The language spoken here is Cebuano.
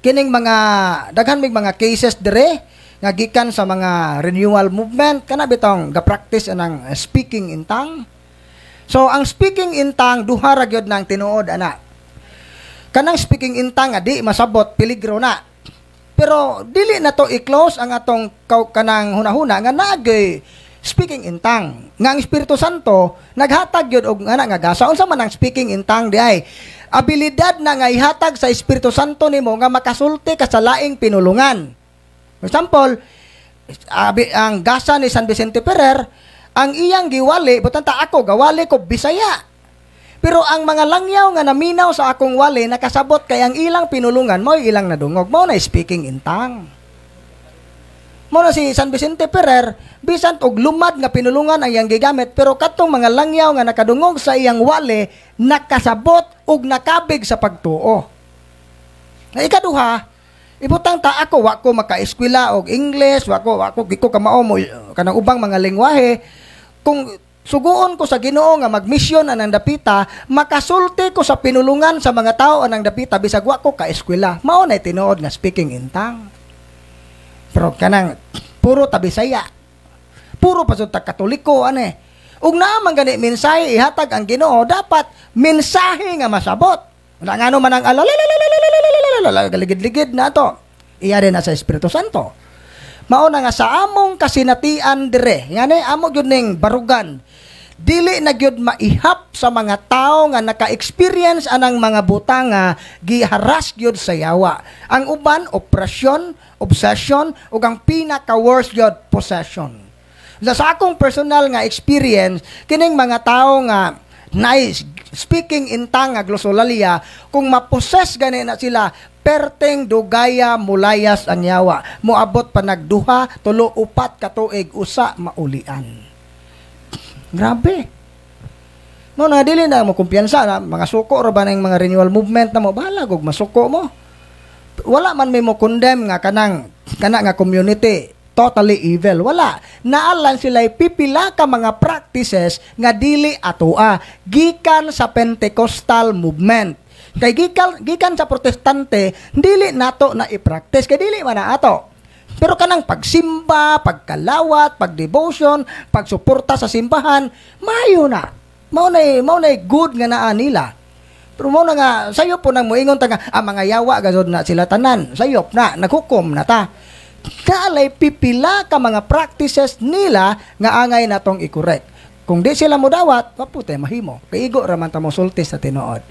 Kining mga daghan mig mga cases dire nga gikan sa mga renewal movement, kana bitong ga-practice anang speaking in tongue. So ang speaking in tongue, duha ra gyud nang tinuod ana. Kanang speaking in tongue nga di masabot, peligro na. Pero dili na to i-close ang atong kanang hunahuna nga naagay speaking in tongue. Nga ang Espiritu Santo naghatag gyud og ngana nga gasa. Unsa man ang speaking in tongue di ay? Abilidad na nga ihatag sa Espiritu Santo nimo nga makasulti ka sa laing pinulungan. For example, ang gasa ni San Vicente Ferrer, ang iyang giwali, butang ta ako, gawali ko Bisaya. Pero ang mga langyaw nga naminaw sa akong wali, nakasabot kay ang ilang pinulungan, mao ilang nadungog. Mao na speaking in tongue. Mao na si San Vicente Ferrer, bisan og lumad nga pinulungan ang iyang gigamit, pero katong mga langyaw nga nakadungog sa iyang wali, nakasabot ug nakabig sa pagtuo. Na ikaduha, ibutang ta ako, wa ko makaeskwela og English, wa ko gi ko kamao mo kanang ubang mga lengguwahe. Kung suguon ko sa Ginoo nga magmisyon anang dapita, makasulti ko sa pinulungan sa mga tao anang dapita bisag wa ko kaeskwela. Mao na tinuod nga speaking in tongue. Pero kanang puro ta Bisaya. Puro pa ta Katoliko ane. Ug naa man gani mensahe ihatag ang Ginoo, dapat mensahe nga masabot. Wala ngano man ang alalalalalalalalalalala galigid-ligid na to. Iya din na sa Espiritu Santo. Mao na nga sa among kasinatian dire, ngani amo gyud ning barugan. Dili na gyud maihap sa mga tao nga naka-experience anang mga butang nga giharas gyud sa yawa. Ang uban, opresyon, obsession, ug ang pinaka-worst gyud, possession. Sa akong personal nga experience, kining mga tao nga nice speaking in tongue nga glossolalia, kung ma-possess gani na sila, perteng dugaya mulayas ang yawa. Moabot pa nagduha, tulo, upat ka tuig usa maulian. Grabe. Mo na dili na mo kumpiyansa na mga suko ra ba ng mga renewal movement na mo, bahala og masuko mo. Wala man may mo condemn nga kanang kana nga community totally evil. Wala. Naalan sila pipila ka mga practices nga dili atoa gikan sa Pentecostal movement. Kay gikan sa Protestante, dili nato na i-practice kay dili man na ato. Pero kanang pagsimba, pagkalawat, pagdevotion, pagsuporta sa simbahan, maayo na. Mao na good nga naa nila. Pero mao na nga sayop po nang moingon ta nga ang mga yawa gazod na sila tanan. Sayop na, naghukom na ta. Kaalay pipila ka mga practices nila nga angay natong i-correct. Kung di sila modawat, wa pud tay mahimo. Kay igo ra man ta mo sulti sa tinuod.